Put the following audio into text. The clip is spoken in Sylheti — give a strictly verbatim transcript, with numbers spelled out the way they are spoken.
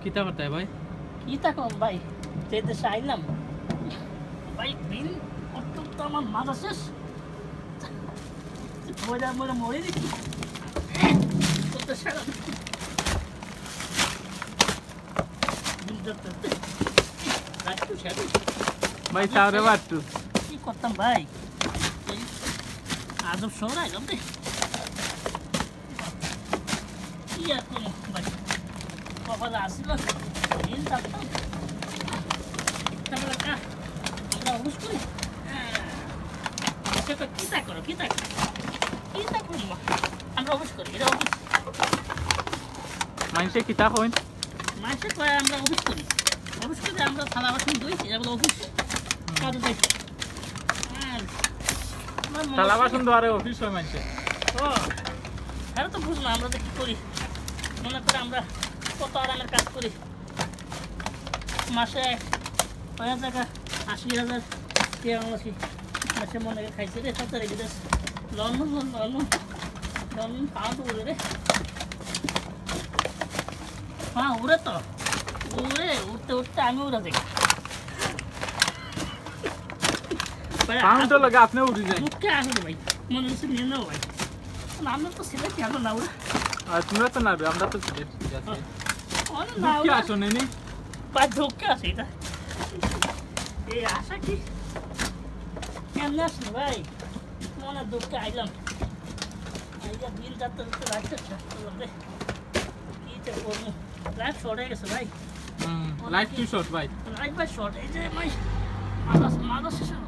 কিতা করতে ভাই? কিতা কম ভাই, যে দেশে আইলাম ভাই, দিন অত্যন্ত আমার মাথা শেষ। মরে মরে মরে দিচ্ছি। কত সারা দিন ধরতে ধরতে। ভাই, তাহলে বাট্টু। কি করতাম ভাই? এই আজব শহর আইলাম রে। কি আর করবো ভাই? কপালে আসিল, দিন থাকতাম। তারপরে কা-, আমরা অফিস করি। হ্যাঁ। সে তো কিতা করো, কিতা করো? কিতা করবো? আমরা অফিস করি, এটা অফিস। মানুষে কিতা কইন? মানুষে কয় আমরা অফিস করি। অফিস করি আমরা থালা বাসন ধুই, এটা বলে অফিস। কাজে যাই। আর আমার মনে থালা হয় বাসন ধোয়ারে অফিস হয় মানুষে। ও, আরে তো বুঝলাম আমরা তো কি করি। মনে করে আমরা কত আরামের কাজ করি। মাসে কয় টাকা, আশি হাজার টাকা মাসে, মাসে মনে করে খাইছে রে, সব তারিখে দেশ। London, London, London, London pound উড়ে রে। হ্যাঁ, উড়ে তো। উড়ে, উড়তে উড়তে আমি উড়ে যাই। ভাই, পাউন্ড তো লাগে, আপনি উড়ে যাই। দুঃখে আসে রে ভাই। মনে হচ্ছে নিয়ে নেও ভাই। না, আমরা তো সিলেটি, আমরা না উড়ে। আর তোমরা তো নাড়বে, আমরা তো সিলেটি, ঠিক আছে। আরে না, দুঃখে ওরা আসো, নেনি? ভাই, দুঃখে আসে এটা। এই আশা কি? কেমনে আসলো ভাই? মনে দুঃখে আইলাম। আইয়া দিন রাত তো রাখতে থাকতে হবে। কি যে করবো? লাইফ শর্ট হয়ে গেছে ভাই। হুম, অনেক লাইফ টু শর্ট ভাই। লাইফ ভাই শর্ট। এই যে ভাই, মাথা, মাথা শেষ হলো।